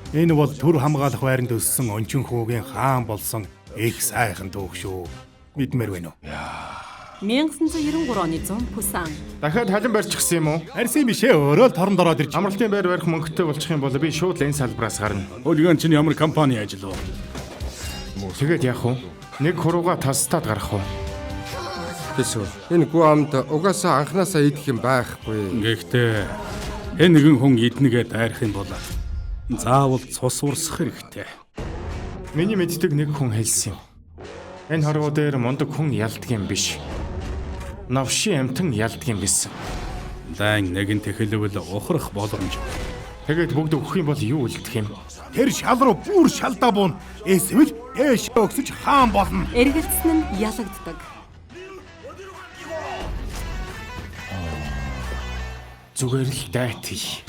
Энэ бол төр хамгаалах байранд өссөн ончин хүүгийн хаан болсон их сайхан түүх шүү. Мэдмээр байна уу? 1993 оны 100 Пусан. Дахиад халин барьчихсан юм уу? Арьсан биш ээ, өөрөө л торонд ороод ирж. Амралтын байр барих мөнгөтэй болчих юм бол би шууд л энэ салбараас гарна. Хөлгөн чинь ямар компани ажил вэ? Тэгээд яах вэ? Нэг хурууга тастаад гарах уу? Тэсүү. Энэ гү амд угаасаа анханасаа идэх юм байхгүй. Гэхдээ хэн нэгэн хүн иднэгээ дайрах юм бол заавал цус урсах хэрэгтэй. Миний мэддэг нэг хүн хэлсэн юм. Энэ хорвоо дээр мундаг хүн ялдаг юм биш. Новшин амтан ялдаг юм гэсэн. Лайн нэгэн тэхэлвэл ухрах боломж. Тэгээд бүгд өгөх юм бол юу үлдэх юм? Тэр шал руу бүр шалдаа буун. Эсвэл дээш өгсөж хаан болно. Эргэлцсэн нь ялагддаг. Зүгээр л дайт хий.